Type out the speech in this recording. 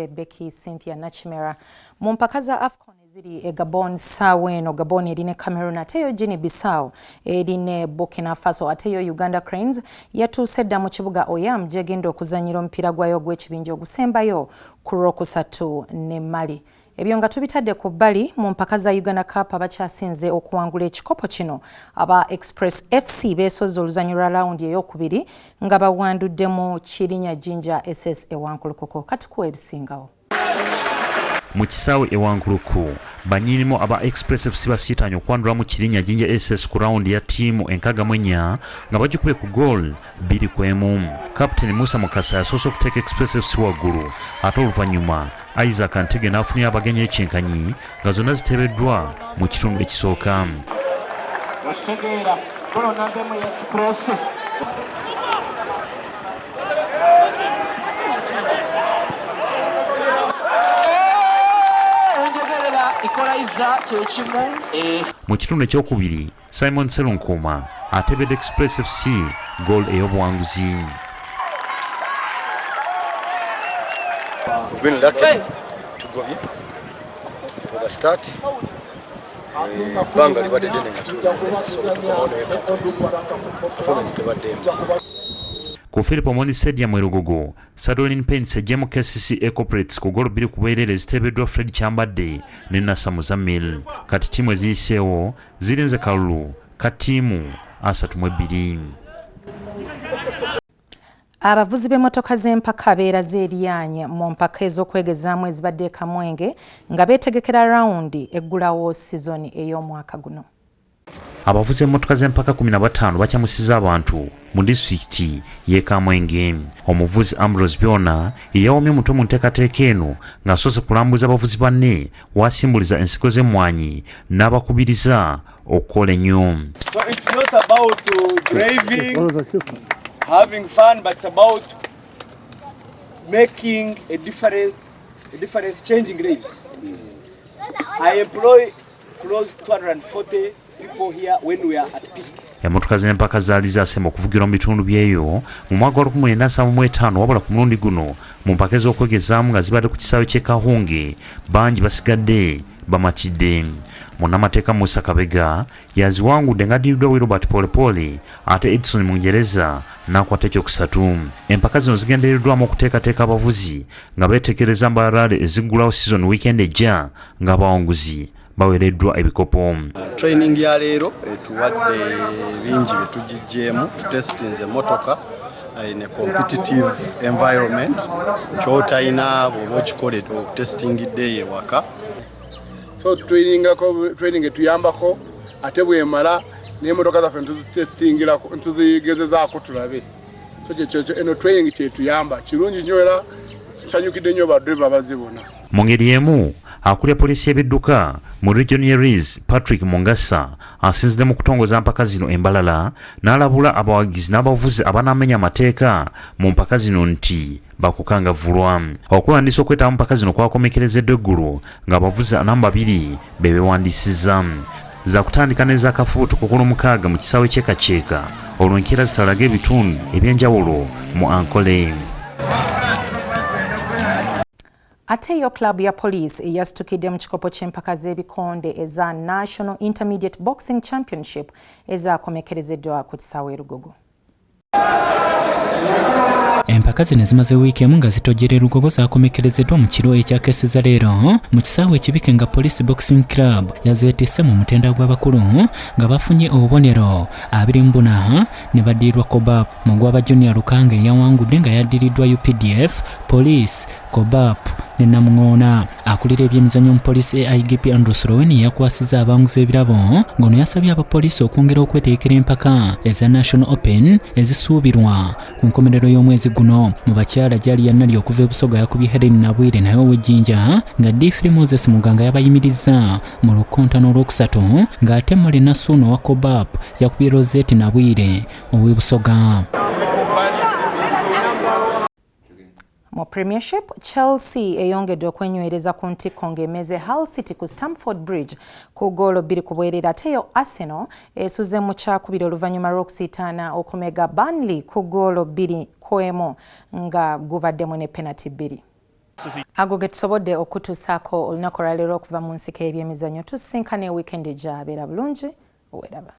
Becky Cynthia Nakimera. Mu mpaka za AFCON eziri e Gabon ssaawa eno, Gabon eri ne Cameroon, ate yo Guinea Bissau eri ne Burkina Faso. Ate yo Uganda Cranes yatuuse dda mu kibuga Oyam gyegenda okuzannyira omupiira gwayo ogw'ekibinja ogusembayo ku Lwokusatu ne Mali. Ebyo nga tubitadde ku bbali, mu mpaka za Uganda Cup abakyasinze okuwangula ekikopo kino aba Express FC beesozze oluzannya lwa lawundi ey'okubiri nga bawanduddemu Kirinya Jinja SS e Wankulukuku. Katukuwa ebisingawo. Mu kisaawe e Wankuluku, bannyinimu aba Express FC basiitaanye okwandulamu Kirinya Jinja SS ku rawundi ya ttiimu 64 nga bagikubye ku goal 2-1. Kapiteeni Musa Mukasa yasoose okuteeka Express FC waggulu ate oluvannyuma Isaac Ntege n'afunira abagenyi ekyenkanyi nga zonna ziteebeddwa mu kitundu ekisooka. Okitegeera, golo namba emu ya Express. Mu kitundu ekyokubiri, Simon Sserunkuuma atebedde Express FC goal ey'obuwanguzi. We've been lucky tugobye for the start. Ebbanga libadde ddene nga tuludde, so tukomawo ne wake up, performance tebadde mbi. Ku Philip Omoni Stadium e Lugogo, Sadolin Paints ejjemu KCCA Corporates ku ggoolo 2 ku bwereere eziteebeddwa Fred Kyambadde ne Nasa Muzammil. Kati ttiimu eziyiseewo zirinze kalulu ka ttiimu 32. Abavuzi b'emmotoka z'empaka beeraze eryanyi mu mpaka ez'okwegezaamu ezibadde e Kamwenge nga beetegekera rawundi eggulawo sizoni ey'omwaka guno. Abavuzi b'emmotoka z'empaka 15 bakyamusiza abantu mu disitulikiti y'e Kamwenge. Omuvuzi Ambrose Byona yeyawomye omutwe mu nteekateeka eno ng'asoose kulambuza abavuzi banne wasimbuliza ensigo z'emmwanyi n'abakubiriza okukola ennyo. So it's not about driving, having fun, but it's about making a difference, changing lives. I employ close to 240 people here when we are at peak. Emmotoka z'empaka zaali zasemba okuvugirwa mu bitundu byeyo mu mwaka gwa 1975, wabula ku mulundi guno mu mpaka ez'okwegezaamu nga zibadde ku kisaawe ky'e Kahunge bangi basigadde bamatidde. Munnamateeka Musa Kabega yaziwangudde ng'addiriddwa Wilbert Polepole, ate Edson Mungereza n'akwata ekyokusatu. Empaka zino zigendereddwamu okuteekateeka abavuzi nga beetegereza mbalale eziggulawo season weekend ejja, ng'abawanguzi baweereddwa ebikopo. Training ya leero etuwadde bingi bye tugijjeemu. Tutestinze emotoka in a competitive environment kyotalina bw'oba okikole okutestingidde eyo ewaka. So trainingako, training etuyambako, ate bwemala n'emotoka zaffe ntuzitestingirako, ntuzigezezaako tulabe. So kyekyo eno training kyetuyamba kirungi nnyo, era tusanyukidde nnyo badriva bazibona. Mu ngeri emu, akulira poliisi y'ebidduka mu region ye Rwizi, Patrick Mungasa, asinzidde mu kutongoza mpaka zino embalala n'alabula abawagizi n'abavuzi abanaamenya amateeka mu mpaka zino nti bakukangavvulwa. Okwewandiisa okwetaba mu mpaka zino kwakomekerezeddwa eggulu ng'abavuzi 42 be beewandiisizza. Zakutandika n'ezakafubutuko ku Lwomukaaga mu kisaawe ky'e Kakyeka, olwo enkeera zitalaga ebitundu ebyenjawulo mu Ankole. Ate yo club ya Police eyasitukidde mu kikopo ky'empaka z'ebikonde eza National Intermediate Boxing Championship ezakomekerezeddwa ku kisaawe e Lugogo. Empaka zino zimaze wiiki emu nga zitojjera e Lugogo zakomekerezeddwa mu kiro ekyakeseza leero mu kisaawe ekibike, nga Police Boxing Club yazeetisse mu mutendera gw'abakulu nga bafunye obubonero 24 ne baddirirwa Cobap. Mu gw'aba junior, Lukanga eyawangudde nga yaddiriddwa UPDF, Police, Cobap ne Namuŋoona. Akulira ebyemizannyo mu poliisi AIGP Andrew Soroweni yakwasiza abawanguzi ebirabo, ng'ono yasabye abapoliisi okwongera okwetegekera empaka eza National Open ezisuubirwa ku nkomerero y'omwezi guno. Mu bakyala, Gyali Yannali okuva e Busoga yakubye Helen Nabwire naye ow'Ejjinja, nga Difiri Moses Muganga yabayimirizza mu lukontano olwokusatu, ng'ate Mole Nasuuno owa Cobap yakubye Rosette Nabwire ow'e Busoga. Mu Premiership, Chelsea eyongedde okwenywereza ku ntikko ng'emeze Hull City ku Stamford Bridge ku goolo 2 ku bwereere. Ate yo Arsenal esuze mu kyakubiri oluvannyuma lw'okusiitaana okumega Burnley ku goolo 2-1 nga gubaddemu ne penalty bbiri. Ago ge tusobodde okutuusaako olunaku olwaleero okuva mu nsiko y'ebyemizannyo. Tusisinkane wiikendi ejja. Abeera bulungi, oweraba.